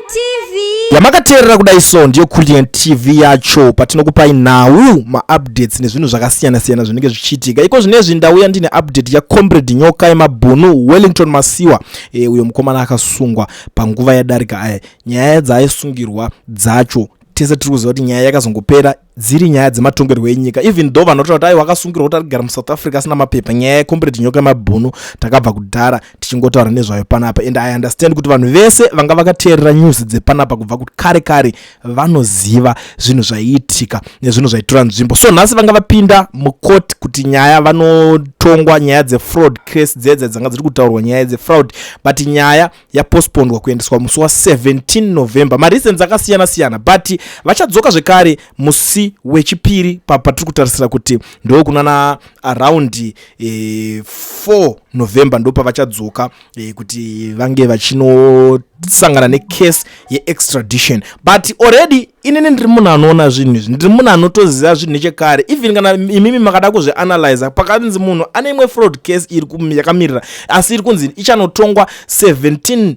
TV. Yamakateerera kudai so ndiyo Kulliant TV yacho, patinokupai nhau, maupdates nezvinhu zvakasiyana-siyana zvinenge zvichiitika. Iko zvinezvi ndauya ndine update yaComrade Nyoka yeMabhunu, Wellington Masiwa. Uyo mukomana akasungwa panguva yadarika aya. Nyaya dzaaisungirwa dzacho tese tiri kuziva kuti nyaya yakazongopera dziri nyaya dzematongerwo enyika, even though vanotaura kuti aiwa, akasungirwa kuti arigara muSouth Africa asina mapepa. Nyaya yeComrade Nyoka yemabhunu takabva kudhara tichingotaura nezvayo panapa, and I understand kuti vanhu vese vanga vakateerera news dzepanapa kubva kare kare vanoziva zvinhu zvaiitika nezvinhu zvaitora nzvimbo. So nhasi vanga vapinda mucourt kuti nyaya vanotongwa nyaya dzefraud case dzedze dzanga dziri kutaurwa, nyaya dzefraud, but nyaya yapostpondwa kuendeswa musi wa17 November. Mareasons akasiyana siyana, but vachadzoka zvekare musi wechipiri, patiri kutarisira kuti ndokunana around 4 November ndo pavachadzoka kuti vange vachinosangana necase yeextradition. But already inini ndiri munhu anoona zvinhu izvi, ndiri munhu anotoziva zvinhu nechekare. Even kana imimi makada kuzvianalyza, pakanzi munhu ane imwe fraud case iri yakamirira, asi iri kunzi ichanotongwa 17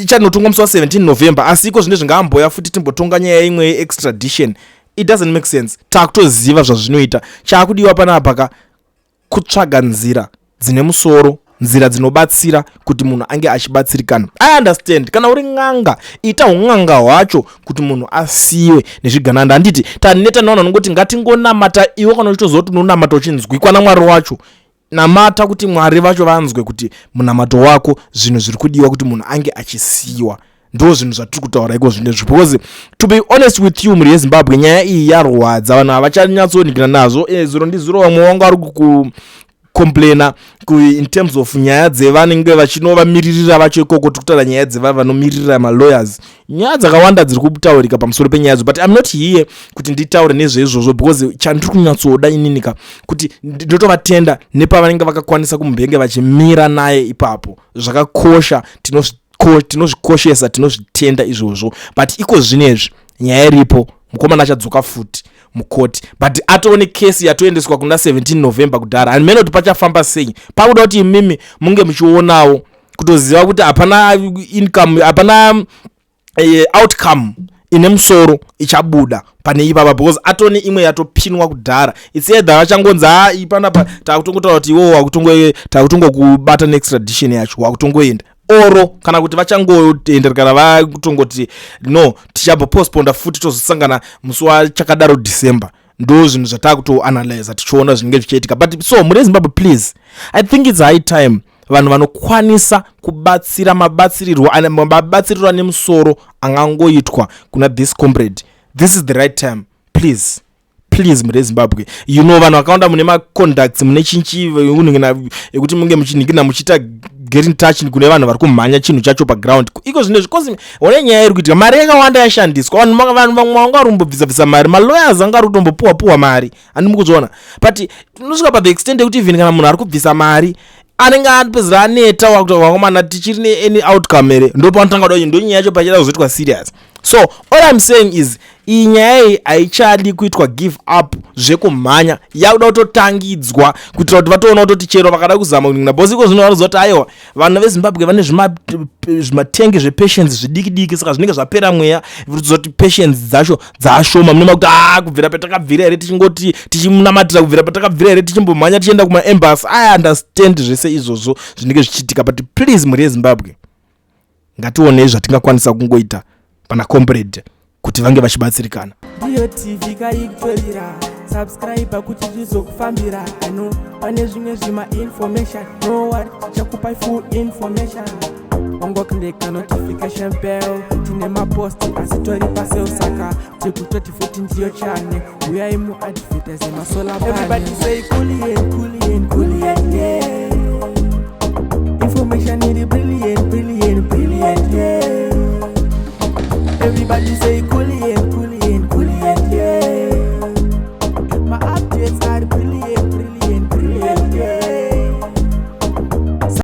ichanotongwa musi wa17 November, asi iko zvine zvingaamboya futi timbotonga nyaya imwe yeextradition. It doesn't make sense. Taakutoziva zvazvinoita. Chaakudiwa panapa ka kutsvaga nzira dzine musoro, nzira dzinobatsira kuti munhu ange achibatsirikana. I understand, kana uri n'anga, ita un'anga hwacho kuti munhu asiyiwe nezvigananda. Handiti taneta navanhu vanongoti ngatingonamata? Iwe kana uchitoziva kuti unonamata uchinzwikwa naMwari wacho, namata kuti Mwari vacho vanzwe kuti munamato wako, zvinhu zviri kudiwa kuti munhu ange achisiyiwa. Ndo zvinhu zvatiri kutaura iko zvinezvi, because to be honest with you, mhuri yeZimbabwe, nyaya iyi yarwadza. Vanhu havachanyatsoningina nazvo. Zuro ndizuro vamwe vanga vari kucomplaina in terms of nyaya dzevanenge vachinovamiririra vacho ikoko. Tiri kutaura nyaya dzeva vanomiririra, malawyers, nyaya dzakawanda dziri kutaurika pamusoro penyayadzo, but I'm not here kuti nditaure nezveizvozvo, because chandiri kunyatsoda ininika kuti ndotovatenda nepavanenge vakakwanisa kumbenge vachimira naye ipapo. Zvakakosha, tinozvikoshesa, tinozvitenda izvozvo. But iko zvinezvi nyaya iripo, mukomana achadzoka futi mukoti, but atoone kesi yatoendeswa kuna 17 November kudhara. Handimene kuti pachafamba sei. Pakuda kuti imimi munge muchionawo, kutoziva kuti hapana income, hapana outcome ine musoro ichabuda pane ipapa, because atone imwe yatopinwa kudhara. It's either vachangonzi, "Ha, ipanapa takutongotaura kuti iwo takutongokubata neextradition yacho, wakutongoenda," oro kana kuti vachangoenderekana vakutongoti, "No, tichambopostponda futi, tozosangana musi wachakadaro December." Ndo zvinhu zvatakutoanalyza tichiona zvinenge zvichiitika. But so mune Zimbabwe, please, I think it's high time vanhu vanokwanisa kubatsira, mabatsirirwo ane musoro angangoitwa kuna this comrade. This is the right time. Please, please, mune Zimbabwe, vanhu vakawanda mune macontacts, mune chinchi ekuti munge muchinhingina, muchiita get in touch kune vanhu vari kumhanya chinhu chacho paground iko zvinezvi, 'cause one nyaya iri kuitika, mari yakawanda yashandiswa. Vanhu vamwe vanga vari kumbobvisa-bvisa mari, malawyers anga ari kutombopuwa puwa mari, handimi kuzviona? But unosvika pa the extent yekuti even kana munhu ari kubvisa mari, anenge apedzera aneta, wakuti, "Vakomana, tichiri neany outcome here?" Ndo paunotanga kuda, ndo nyaya yacho pachida kuzoitwa serious. So all I'm saying is, iyi nyaya iyi haichadi kuitwa give up zvekumhanya, yakuda kutotangidzwa kuitira kuti vatoona kutoti chero vakada kuzama kuningira bhosi iko zvino, vanoziva kuti aiwa, vanhu veZimbabwe vane zvimatengi zvepatience zvidiki diki, saka zvinenge zvapera mweya kuti patience dzacho dzaashoma. Munoma kuti a kubvira patakabvira here tichingoti tichimunamatira, kubvira patakabvira here tichimbomhanya tichienda kumaembassy? I understand zvese izvozvo zvinenge zvichiitika, but please, mhuri yeZimbabwe, ngationei zvatingakwanisa kungoita pana comrade kuti vange vachibatsirikana. Ndiyo TV kaiktorira, subscribe kuti zvizokufambira. Ano pane zvimwe zvimainformation, no what, tichakupai full information. Ongoclicka notification bell. Tine maposti asi tori paseo, saka tikutoti futi ndiyo channel. Uyai muadvertise masolar. Everybody say Kulliant, Kulliant, Kulliant, yeah. Information iri brilliant, brilliant, brilliant, yeah. Everybody say